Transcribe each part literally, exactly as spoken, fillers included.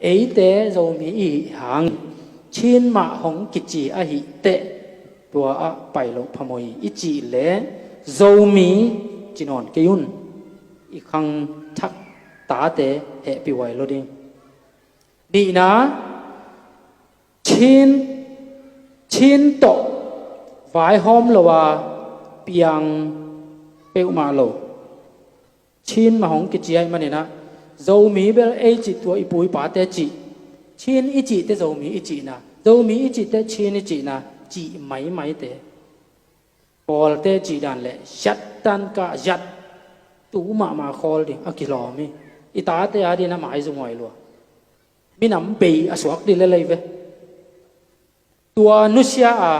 Eite Zomi i hih hang Chin mah hong kici ahih teh tua ah pai loh phamawh hi i cih leh Zomi ci nawn kei un. I khangthak tate hehpih huai lo ding. Nihna, Chin, Chin tawh vaihawm lo a piang peuhmah lo. Chin mah hong kici ahih maninah Zomi bel ei cih tua i pu i pate cih, Chin i cihte Zomi i cihna, Zomi i cihte Chin i cihna, cih maimaite. Pawlte cih dan leh zat tan kah zat tu mahmah khawl ding a kilawm hi. I tate a ding a maizum huai lua. Minam bei a suak ding lelei ve. Tua nusia a,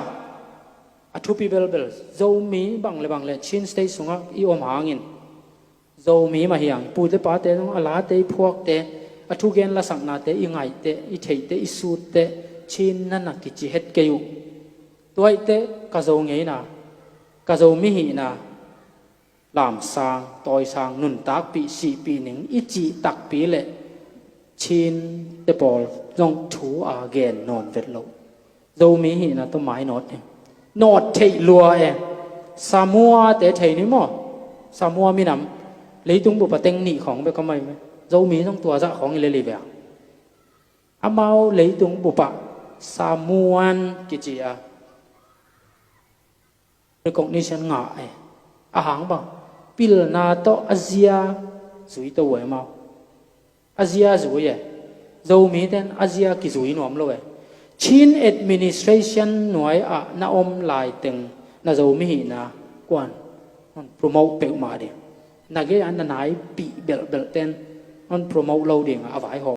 a thupi belbel Zomi bang le bang le Chin State sungah i om hangin Zomi mah hiang, pute pate zong a late i phuakte, a thugen lasaknate i ngaihte, i theihte, i sutte Chin na na kici het kei uh. Tuaihte ka Zo ngeina, ka Zomi hihna lamsang, tawisang, nuntakpih, sihpih ning i cih takpi leh Chin te pawl zong thu a gen nawn vet loh. Zomi hihna tawh mai nawt ding. Nawt theih lua e. Samoa te thei ni maw? Samoa minam leitung bup a teng nih khawng bek a mai ve. Zomi zong tua zah khawng i lel hi ve a. Amau leitung bup ah Samoan kici a recognition ngah e. A hang bang, pilna tawh a zia zui to uh e mau. A zia zui e. Zomi ten a zia kizui nuam lo e. Chin administration nuai ah na om laiteng na Zomi hihna kuan hon promote peuhmah ding. Na gei a na naipih belhbelh ten hon promote lo ding a vaihawm.